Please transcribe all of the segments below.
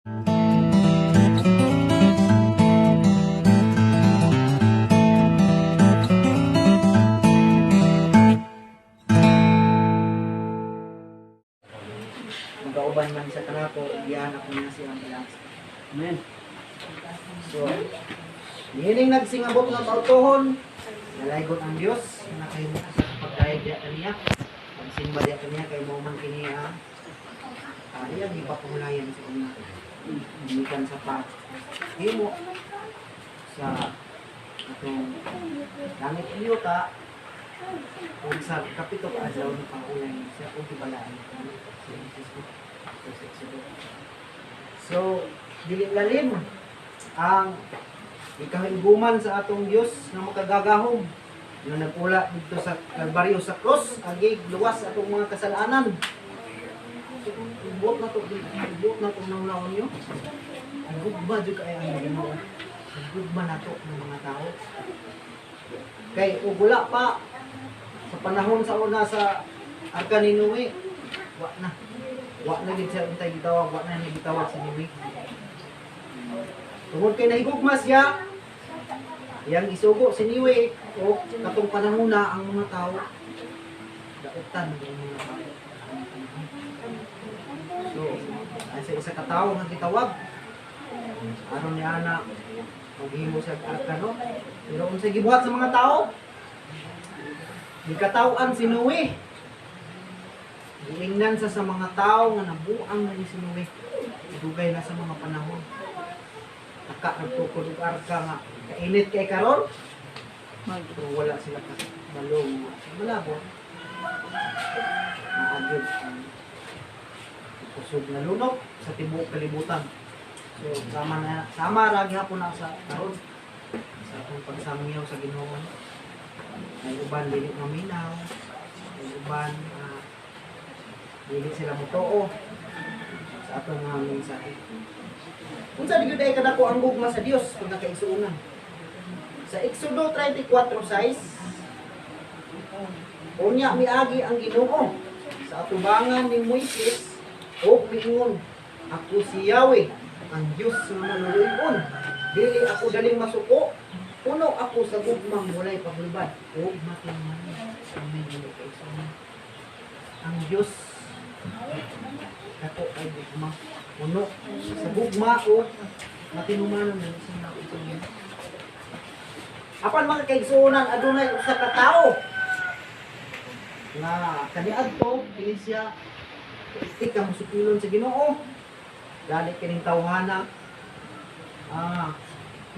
Magauban man sa kanako, diyan ako niya siyang balance. Amen. So, niining nagsingabot nga kautohon, nalaygon ang Dios nga nakahimo sa pagdayeg diya kaniya. Pagsimba diya kaniya kay mao man kini ang iyang gipapangulayan sa una. Gikan sa paghimo sa atong langit ug yuta ug sa kapito ka adlaw ni pangulay siya ug gibalaan sa Jesus sa Exodo. So, dili lalim ang ikahiguman sa atong Dios nga makagagahom nga nagula dito sa Kalbaryo sa cross agig luwas atong mga kasalanan. So, ibuot na to ng naon niyo. Ang gugma jud kay ang Ginoo. Ang gugma nato ng mga tao. Kay ug wala pa sa panahon sa una sa Arka ni Noe, wa na. Wa na gid siya untay gitawag, wa na niya gitawag si Noe. Tungod kay nahigugma siya, iyang isugo si Noe o katong panahon na ang mga tao dautan ang mga tao. So, ay sa isa ka tawo nga gitawag aron ni ana maghimo siya og arka, no? Pero unsay gibuhat sa mga tao? Gikataw-an si Noe. Giingnan sa mga tao nga nabuang na ni si Noe. Dugay na sa mga panahon. Taka nagtukod og arka nga kainit kay karon. Pero wala sila ka balong malabo. Maagod ang kusog na lunok sa tibuok kalibutan. So sama na sama ra gihapon na sa karon sa atong pagsangyaw sa Ginoo. May uban dili maminaw, may uban dili sila motoo sa atong mga mensahe. Unsa di gyud ay kadako ang gugma sa Dios kung nakaigsuonan? Sa Exodo 34:6, unya miagi ang Ginoo sa atubangan ni Moises ug miingon, "Ako si Yahweh, ang Dios nga maluluy-on. Dili ako daling masuko, puno ako sa gugmang walay paglubad ug matinumanon." Amen, mga kaigsuonan. Ang Dios dako kay gugma, puno sa gugma o matinumanon na sa mga kaigsuonan. Apan, mga kaigsuonan, adunay usa ka tawo nga kaniadto kini siya itik ka musukilon sa Ginoo. Dali kining tawhana,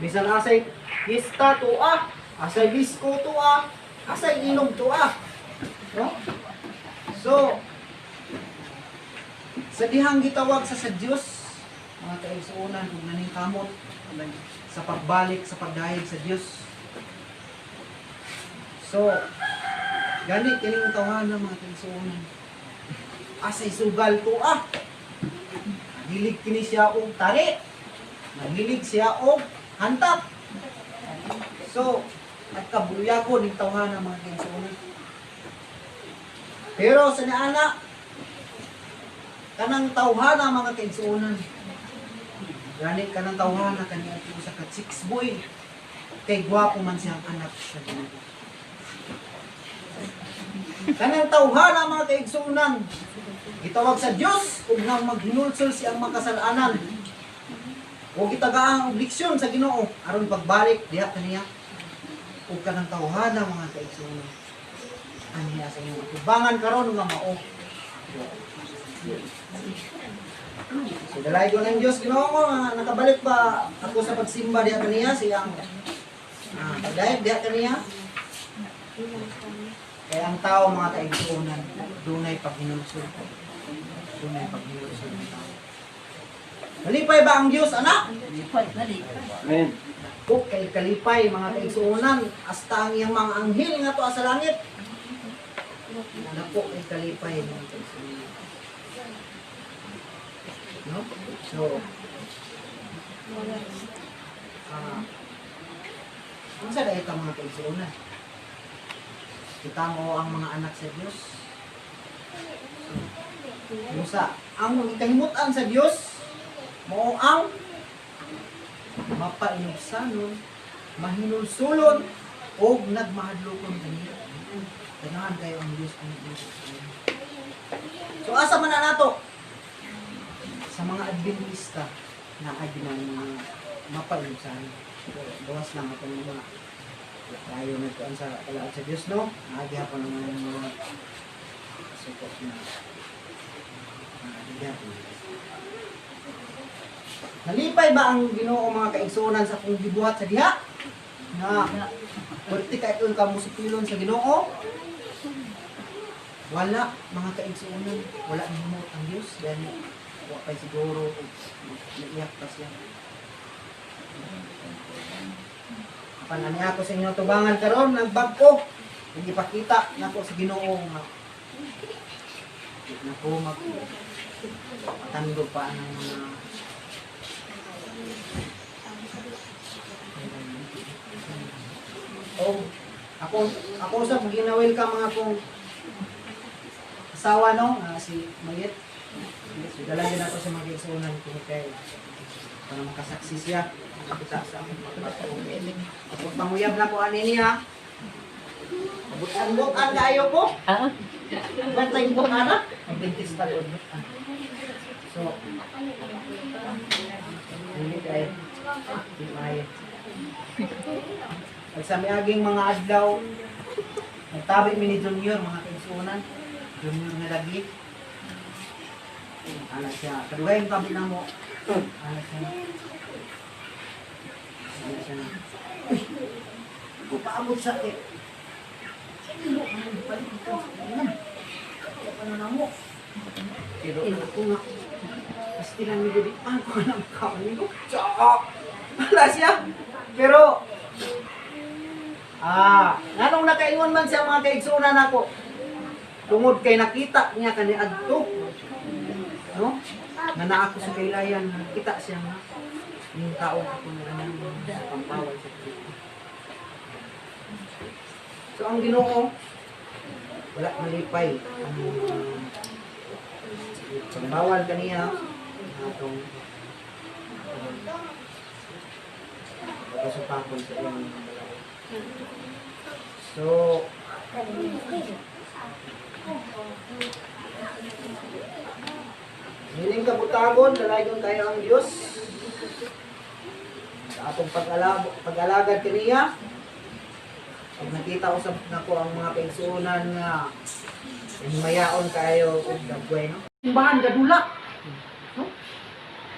bisan asay pista tuwa, asay disco tuwa, asay inom tuwa, no? So sa dihang gitawag sa Dios, mga kaigsuonan, ug naningkamot sa pagbalik sa pagdayeg sa Dios. So gani kining tawhana, mga kaigsuonan, asay sugal tuwa. Hilig kini siya og tari. Nahilig siya og hantap. So, nagkabulyago ning tawhana, mga kaigsuonan. Pero sa niana, kanang tawhana, mga kaigsuonan, gani kanang tawhana kani usa ka chicks boy kay gwapo man siyang anak sa Ginoo. Kanang tawhana, mga kaigsuonan, gitawag sa Dios ug nang maghinulsol siyang makasalanan. O gitagaan og leksyon sa Ginoo aron pagbalik diha kaniya. Ug kanang tawhana, mga kaigsuonan, aniya sa inyong atubangan karon nga mao. So dalaygon ang Dios Ginoo ko nga nakabalik pa ako sa pagsimba diha kaniya siyang pagdayeg diha kaniya. Kaya ang tao, mga kaigsuonan, dunay paghinulsol. Dunay paghinulsol ng tao. Malipay ba ang Dios, anak? Amen. O kay kalipay, mga kaigsuonan, hasta ang iyang mga anghel nga to sa langit. Dako kay kalipay, mga kaigsuonan. No? So, unsa dahil ka, mga kaigsuonan? Kita mo ang mga anak sa Dios. So, Musa, ang ikahimutan sa Dios Mao ang mapainugsanon, mahinulsulon, og nagmahadlokon kaniya. Ganahan kayo ang Diyos ang Diyos. So asa man na nato? Sa mga Adventista na na mga mapainugsanon. Gawas lang ako ng mga tayo nagkuan sa kalaad sa Diyos, no? Naagi hapon ang mga suko na naagi. Nalipay ba ang Ginoo, mga kaigsuonan, sa kung gibuhat sa diha? Nga pwerte ka itong kamusipilon sa Ginoo? Wala, mga kaigsuonan, wala nihimot ang Dios gani wa pay siguro naiyak pa siya. Apan ani ako sa inyong tubangan karon nagbag-o ug ipakita nako sa Ginoo nga di na ko mag patandog pa ang mga. Oh, ako ako sa gina-welcome mga kong asawa, no, nga si Mayet. So, dala din ako sa mga kaigsuonan ko kay para makasaksi siya makita sa akong pagbato. Panguyab na ko ani niya. Butan-butan kaayo ko. Ah. Bantay ko ana. Ang dentista ko. So, dili kay di maayo. Pag sa miaging mga adlaw, nagtabi mi ni Junior, mga kaigsuonan. Junior nga lagi. Ana siya. Kadugay ang tabi na mo. Ana siya. Ana siya. Uy! Ako paabot sa eh. Ilo, ang palit ko. Ano na mo? Pero ako nga, pastilan mi gudi. Ah, ko na makaon ko. Tsak! Wala siya. Pero, nganong nakaingon man siya, mga kaigsuonan nako? Tungod kay nakita niya kani adto. No? Nga naa ako sa kaylayan, nakita siya nga yung taong ako na pampawal sa Kristo. So ang Ginoo wala malipay ang pagbawal kaniya atong pagkasupakon sa iyang mga balaod. So, nining kabutagon, dalayon tayo ang Diyos sa atong pag-alagad kaniya. Pag nakita usab nako ang mga kaigsuonan nga himayaon kaayo og dagway, no? Simbahan gadula. No?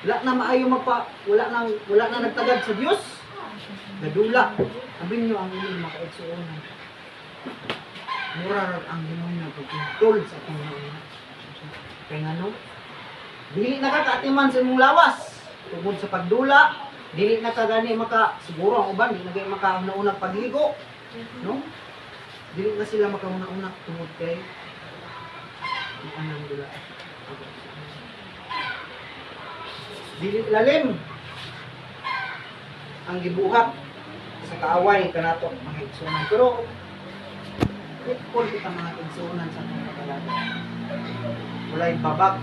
Wala na maayo magpa wala na nagtagad sa Dios. Gadula. Sabi niyo ang inyong mga kaigsuonan. Mura ra ang demonyo pagkontrol sa atong mga. Kay ngano? Dili na ka kaatiman sa imong lawas tungod sa pagdula, dili na ka gani maka, siguro ang uban di na gani maka una-unang pagligo, no? Dili na sila makauna-una tungod kay anang dula. Dili lalim ang gibuhat sa kaaway kanato, mga igsuonan. Pero grateful kita, mga igsuonan, sa mga pag-alagad. Walay babag.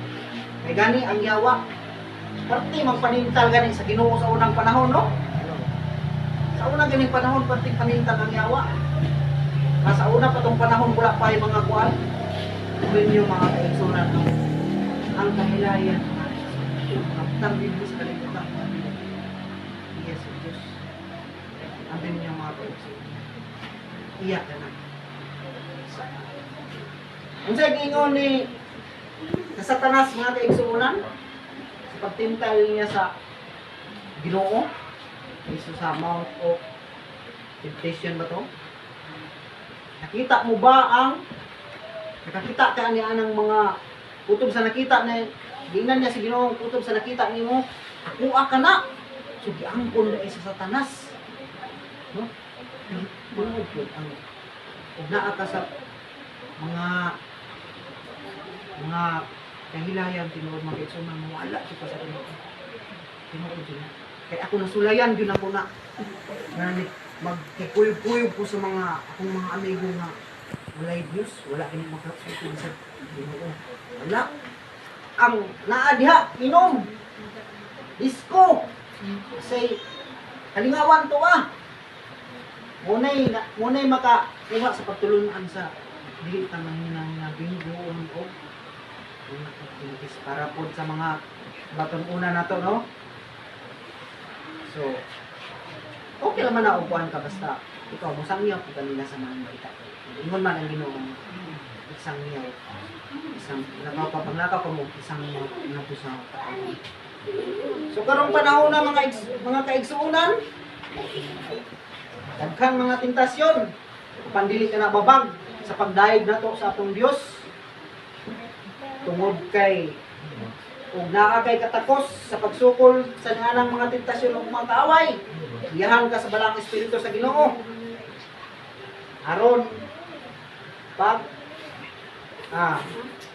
Kay gani ang yawa parte magpanintal gani sa Ginoo sa unang panahon, no? Sa unang ganing panahon, parte panintal ang yawa. Nga sa una pa tong panahon, wala pa yung mga kuan. Tuloy mga kaigsuonan ang kahilayan, mga kaigsuonan. Ang dinhi sa kalibutan. Yes, Diyos. Sabi niya, mga kaigsuonan. Iya ka na. Unsa giingon ni sa Satanas, mga kaigsuonan, sa pagtintal niya sa Ginoo iso sa Mount of Temptation ba to? Nakita mo ba ang nakakita ka niya ng mga kutob sa nakita na giingnan niya sa Ginoo, kutob sa nakita nimo akuha ka na. So giangkon na sa Satanas, no? Tinuod yun ang ug naa ka sa mga kahilayan, tinuod, mga kaigsuonan, mawala jud ka sa Ginoo. Tinuod jud na. Kay ako nasulayan jud ako na nga ni magkikuyog-kuyog ko sa mga akong mga amigo nga walay Diyos, wala kini makasukod sa Ginoo. Wala. Ang naa diha inom. Disco. Say kalingawan to ah. Munay makakuha sa pagtulunan sa dili ta manginang nga bingo o mga activities para pod sa mga batong una nato, no? So, okay naman na upuan ka basta ikaw mo sangyaw kung kanila sa mga balita. Ingon man ang Ginoo, isang niyaw, isang nakapapaglakaw ka mo, isang niyaw na po sa katawan. So karong panahon na mga kaigsuonan, daghan mga tentasyon, apan dili ka na babag sa pagdayeg nato sa atong Dios. Tungod kay ug naa kay katakos sa pagsukol sa nianang mga tentasyon ug mga kaaway, giyahan ka sa Balaang Espiritu sa Ginoo. Aron pag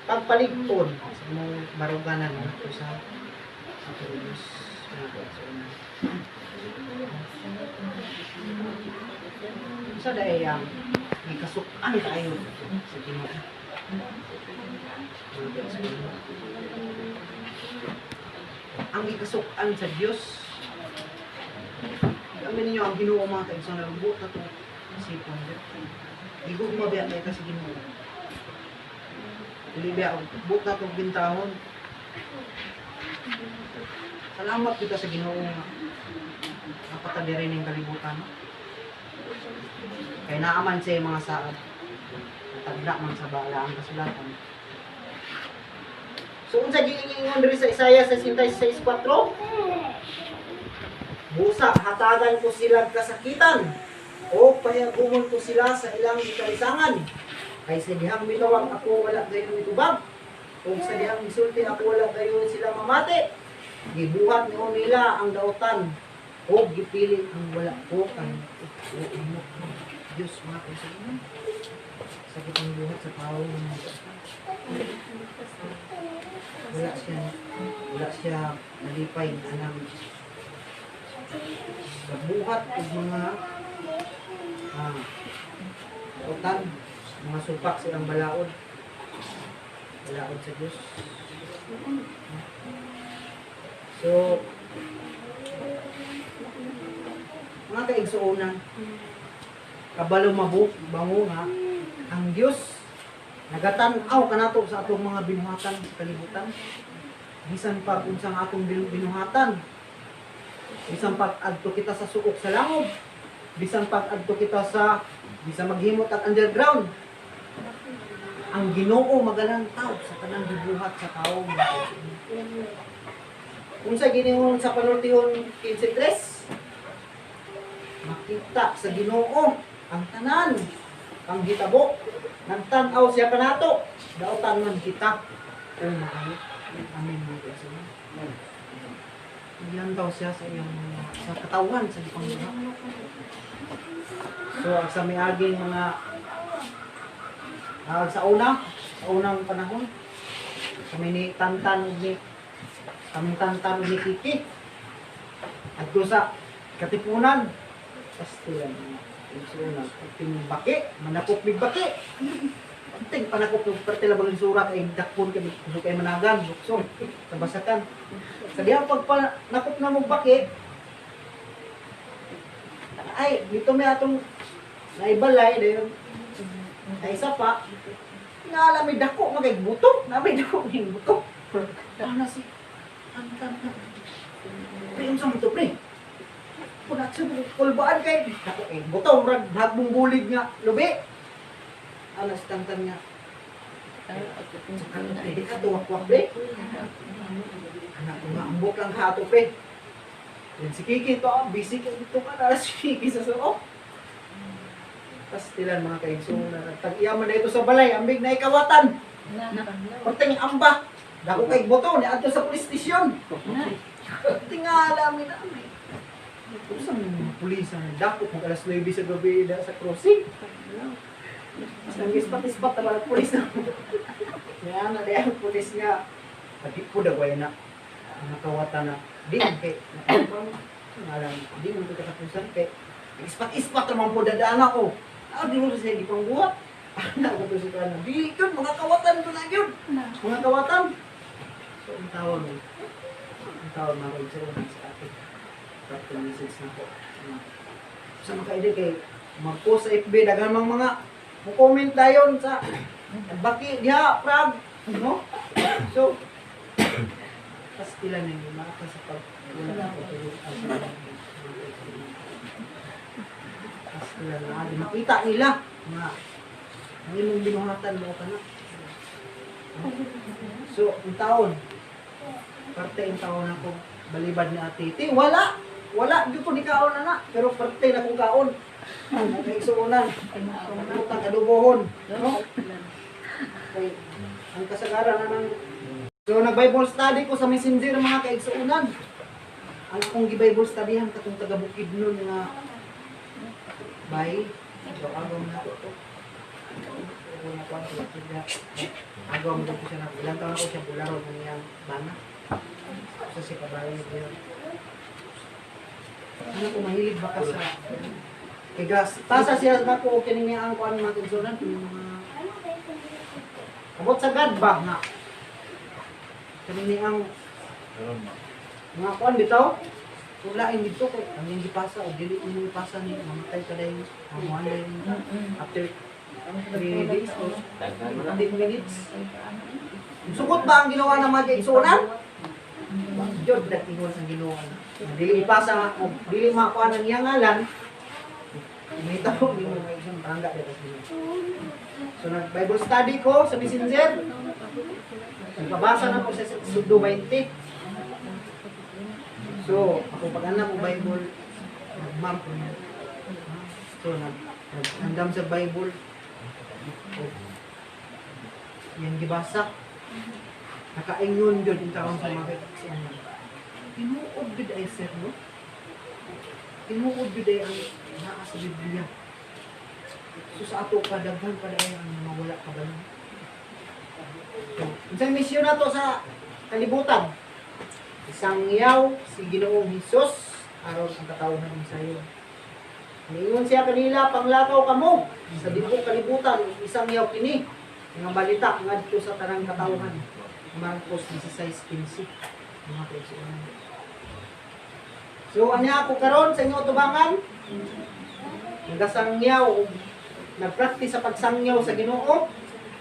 pagpaligton sa imong baruganan ngadto sa atong Dios, mga kaigsuonan. Unsa diay ang gikasuk-an kaayo sa Ginoo, mga kaigsuonan? Ang gikasuk-an sa Dios. Amin ninyo ang Ginoo, mga kaigsuonan, buot na to isipon. Gigugma biya kay ka sa Ginoo. Dili biya og buot na to bintahon. Salamat kita sa Ginoo nga napatadiri ning kalibutan. Kay naaman sa mga saad. Natagda man sa balaang kasulatan. So unsa giingon diri sa Isaiah 66:4? Busa hatagan ko sila kasakitan o pahiyagumon ko sila sa ilang kalisangan. Kay sa dihang mitawag ako, wala gayon mitubag. O sa dihang misulti ako, wala gayon sila mamati. Gibuhat nio nila ang dautan o gipili ang wala ko kay o imo. Diyos, mga kaigsuonan. Sakit ang buhat sa tao ng mga dautan. Wala siya nalipay na anang buhat og mga dautan, mga supak silang balaod. Balaod sa Diyos. So, mga kaigsuonan, kabalo mabuk, bango nga, ang Diyos nagatan-aw kanato sa atong mga binuhatan sa kalibutan. Bisan pa unsang atong binuhatan. Bisan pa adto kita sa suok sa langob. Bisan pa adto kita sa bisan maghimot ang underground. Ang Ginoo magalantaw sa tanang gibuhat sa tawo, mga kaigsuonan. Unsa giningon sa Panultihon 15:3? Makita sa Ginoo ang tanan ang hitabo. Nagtan-aw siya kanato. Dautan man kita o maayo. Amen, mga kaigsuonan. Naglantaw siya sa iyong sa katawan sa gipangbuhat. So ang sa miaging mga sa unang panahon kami ni Tantan ug ni kaming Tantan ug ni Kiki adto sa Katipunan. Pastilan, mga kaigsuonan, baki manakop mig baki. Ting panakop ng pertela bang lisura kay dakpon kay gusto kay managan luksong sa basakan. Sa diha pag nakop na mo baki ay dito may atong naibalay dayon ay isa pa nga may dako magay buto na may dako may buto. Ana si Tantan na, "Pre, unsa man to, pre?" Punat sa kulbaan kay dako eh buto, murag hagbong bulig nga lubi. Ana si Tantan nga, "Ano, pre, di ka tuwak-wak, pre." Anak ko nga, ambot lang ka ato, pre. Yan si Kiki to, busy ka dito ka na si Kiki sa suok. Pastilan, mga kaigsuonan. Tag-iya man na ito sa balay, ambig na ikawatan. Perting amba. Dako kay boto, ni adto sa police station. Tingala mi na mi. Usang pulis ang dako kung alas 9 sa gabi da sa crossing. Mas nang ispat-ispat na wala pulis na. Yan na diyan pulis nga. Pagi po dagway na. Ang nakawatan na. Di man kay ngalan, di man ko katapusan kay ispat-ispat naman po dadaan ako. Ah, di mo sa di pang buhat. Ana ko to si kana. Di yun, mga kawatan ko na yun. Mga kawatan. So, ang tawag mo. Ang Taon, mga kaigsuonan, sa ate. Parte message na po. Sa mga kaide kay mag-post sa FB, daghan mang mga mo comment dayon sa baki diha Prague, no? So pastilan ninyo mga sa pag wala na pagtulog ang pastilan na di makita nila nga ang imong binuhatan mo ka na. So, ang taon, parte ang taon ako, balibad ni ate. Ti, wala! Wala, di ko ni kaon na na. Pero parte na kong kaon. Kay isuunan. Putang adobohon. No? Kay, ang kasagaran na ng. So, nag-Bible study ko sa Messenger, mga kaigsuunan. Ang akong gi-Bible studyhan katong taga Bukid nun nga bay. So, agaw na ako to. Ako na ko ang sila. Agaw mo ko siya na. Ilang taon ako siya bularo ng iyang bana. Sa siya kabayo niya. Ano ko mahilig ba ka sa kay gas. Tasa siya na ko kini niya ang kuan, mga kaigsuunan, yung mga abot sa God ba nga. Kini niya ang mga kuan bitaw. Kung lain dito kay ang iyang gipasa o dili mo ipasa ni mamatay ka dayon. Amuhan dayon after 3 days or 20 minutes. Sukot ba ang ginawa ng mga kaigsuonan? Diyos datingon ang Ginoo na. Dili ipasa o dili makuha ng iyang ngalan. May tao di mo may isang tangga dito sa Ginoo. So nag Bible study ko sa Messenger. Nagpabasa na ko sa Exodo 20. So, ako pag anak ko Bible, nagmam ko niya. So, nag-andam sa Bible. O, yan gibasa. Nakaingon yun yung taon sa mga kaigsuonan. Tinuod gud ay, sir, no? Tinuod gud ay ang naa sa Biblia. So sa ato kadaghan pa ay ang mawala ka ba? So, unsay misyon nato sa kalibutan? Isangyaw si Ginoong Hesus aron ang katawhan sayo. Niingon siya kanila, "Panglakaw kamo sa tibuok kalibutan, isangyaw kini nga balita ngadto sa tanang katawhan." Marcos 16:15, mga kaigsuonan. So anya ako karon sa inyong tubangan, nagasangyaw ug nagpractice sa pagsangyaw sa Ginoo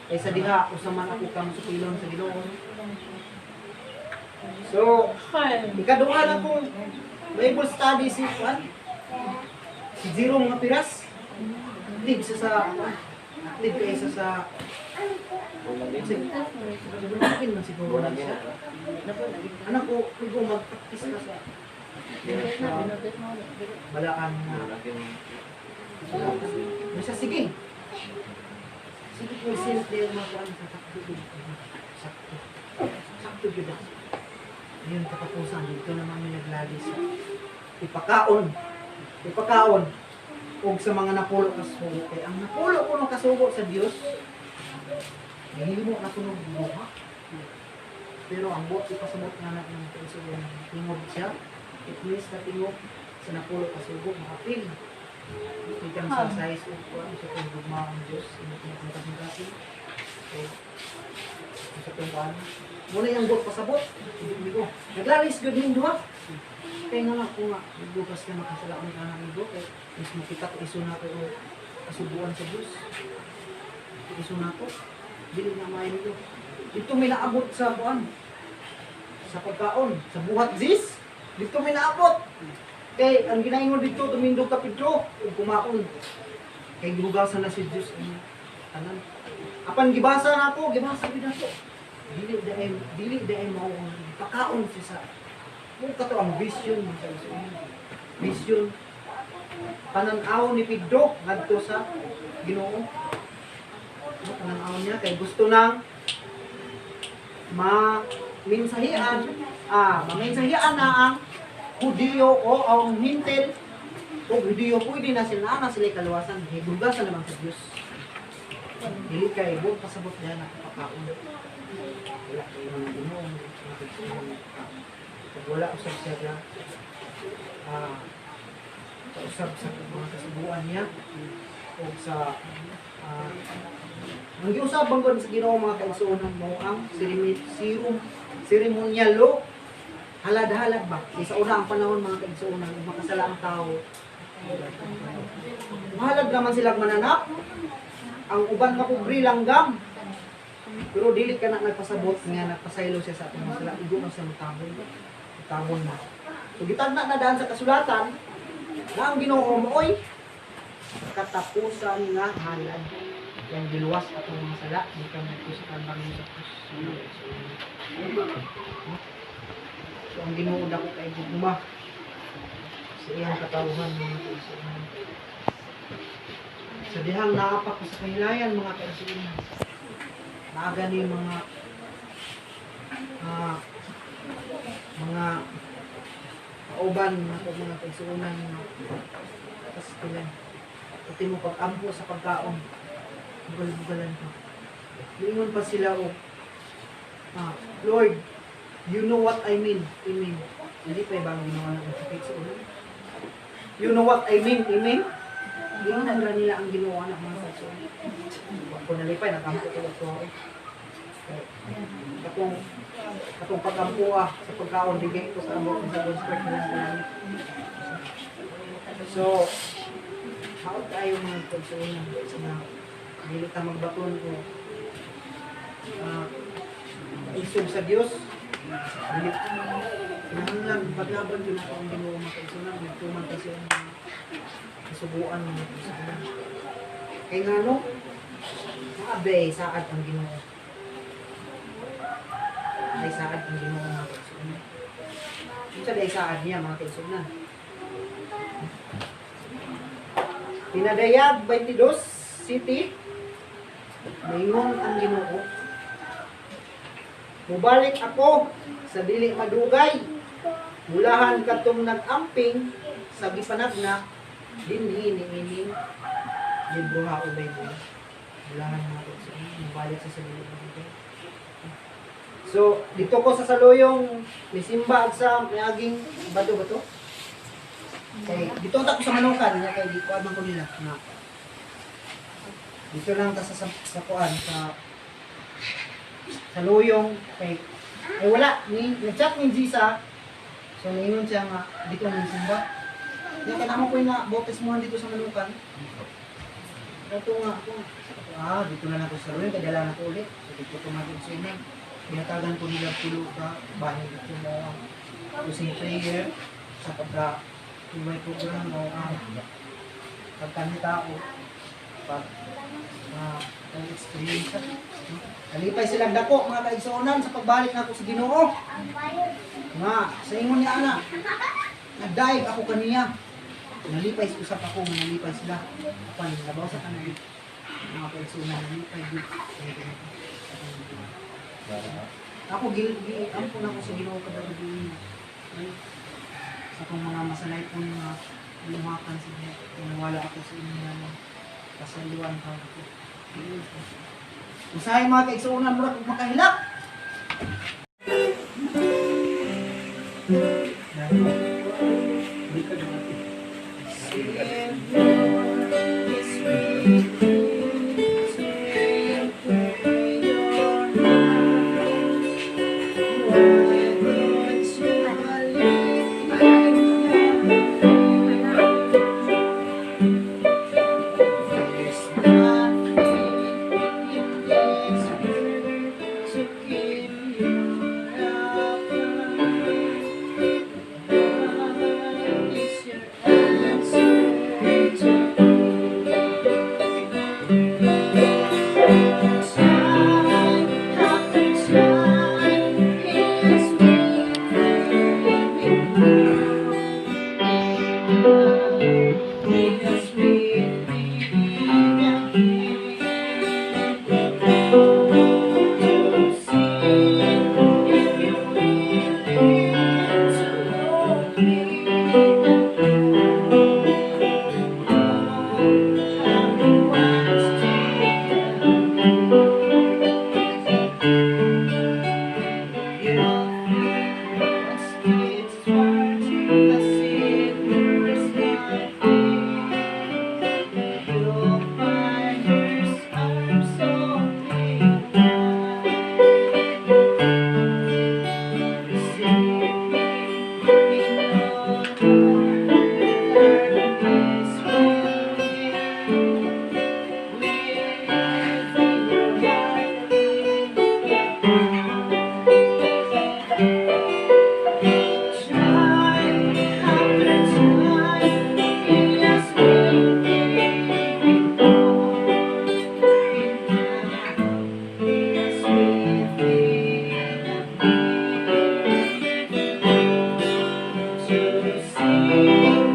kaysa diha usa man ako kang supilon sa Ginoo. So, ikaduha na kong Bible study si Juan. Si Jerome nga Piras. Active siya sa active kay isa sa Siguro man siguro na siya. Anak ko, ikaw mag-practice ka sa balaan nga. Basta sige. Sige percent din mga kuan sa sakto. Sakto. Sakto gyud ako. Ngayon katapusan dito naman may naglagi sa ipakaon. Ipakaon og sa mga napulo kasugo, kay ang napulo ko ng kasugo sa Dios nahimo na kuno buha. Pero ang buot ipasabot nga na ng kaisugo tingog siya. It means na tingog sa napulo kasugo makapil. Ikan sa size ug kuan sa kung gugma ang Dios imo pinagmatasin. So sa kung kuan muna yung buot pasabot hindi ko naglalis gud ning duha kay nga nga ko nga bukas na makasala ang anak ni kay mismo kita ko iso na ko kasubuan sa Dios, iso na ko dili na maayo nito. Dito may naabot sa kuan, sa pagkaon sa buhat zis, dito may naabot kay ang ginaingon dito, "Tumindog ka, Pedro, ug kumaon kay gihugasan na si Dios ang tanan." Apan gibasa na ako, gibasa gid ako, dili daay mao ang pakaon siya sa mo kato ang vision mo sa iso, vision panan-aw ni Pedro ngadto sa Ginoo. No, panan-aw niya kay gusto nang ma minsahian maminsahian na ang Hudiyo o ang Hintil o Hudiyo, pwede na sila na sila kaluwasan, higugasan naman sa Dios. Dili kay buot pasabot niya nakapakaon wala kay mga Ginoo. Pag wala usab siya ga usab sa mga kasubuan niya o sa ang giusab bang sa Ginoo, mga kaigsuonan, mo ang serum ceremonial law. Halad-halad ba? Sa una ang panahon, mga kaigsuonan, makasala ang tao. Mahalad naman silang mananap. Ang uban nga pobre langgam. Pero dili ka na nagpasabot nga nagpasaylo siya sa atong mga sala. Igo man siya mutabon. Mutabon na. So gitagna na daan sa kasulatan na ang Ginoo mooy katapusan nga halad. Yang giluwas atong mga sala gikan ngadto sa Kalbaryo sa krus. So ang Ginoo dako kay gugma sa iyang katawhan, mga kaigsuonan. Sa dihang naa pa ko sa kahilayan, mga kaigsuonan. Maaga ni mga kauban mga kaigsuonan nga pastilan. Pati mo pag-ampo sa pagkaon, bugal-bugalan pa. Lingon pa sila og "Lord, you know what I mean. Amen." Hindi pa ibang ginawa ng sakit sa ulo. "You know what I mean. Amen." Lingon ra nila ang Ginoo na, mga kaigsuonan. Ako nalipay, nakampo ko ako. Katong katong pag-ampo sa pagkaon, bigay ko sa amot sa God's work nila sa langit. So, haot tayo, mga kaigsuonan, na dili ta magbaton o isog sa Dios. Dili kinahanglan paglaban yun ako ang Ginoo, mga kaigsuonan, nagtuman kasi ang mga kasuguan, mga kaigsuonan. Kay ngano, maabe saad ang Ginoo. Ay saad ang Ginoo, mga kaigsuonan. Unsa day saad niya, mga kaigsuonan? Pinadayag 22 City, maingon ang Ginoo, "Mubalik ako sa dili madugay. Mulahan katong nag-amping sa gipanagna dinhi niining libro ha o Bible." Mulahan, mga kaigsuonan, mubalik sa dili madugay. So, dito ko sa Saluyong misimba ag sa miaging bado ba to? Kay dito ta ko sa Manukan niya kay di ko man ko nila nga. Dito lang ta sa kuan sa Luyong kay ay wala ni nag-chat ni Gisa. So niingon siya nga dito ang simba. Nya kay namo ko na bautismohan dito sa Manukan. Kato nga ako, dito na lang ko sa Luyong kay dala na ko ulit. So dito ko mag sa inyo. Ginatagan ko nila pulo ka bahin dito mo ang closing prayer sa pagka tuway program o ang pagka ni tao pag experience. Kalipay silang dako, mga kaigsuonan, sa pagbalik nako sa Ginoo. Nga sa ingon ni ana, nagdaig ako kaniya. Nalipay usap ako nga nalipay sila. Apan labaw sa kanan, mga kaigsuonan, nalipay gud. Ako gil, gil ampo na ko sa Ginoo kada gabi. Sa akong mga masalaypon nga lumuhakan sa inyo. Nawala ako sa inyo nga kasayuan ka ako. Usahay, mga kaigsuonan, mura kog makahilak. There's nothing in this world to keep you apart. God is your answer to To sing.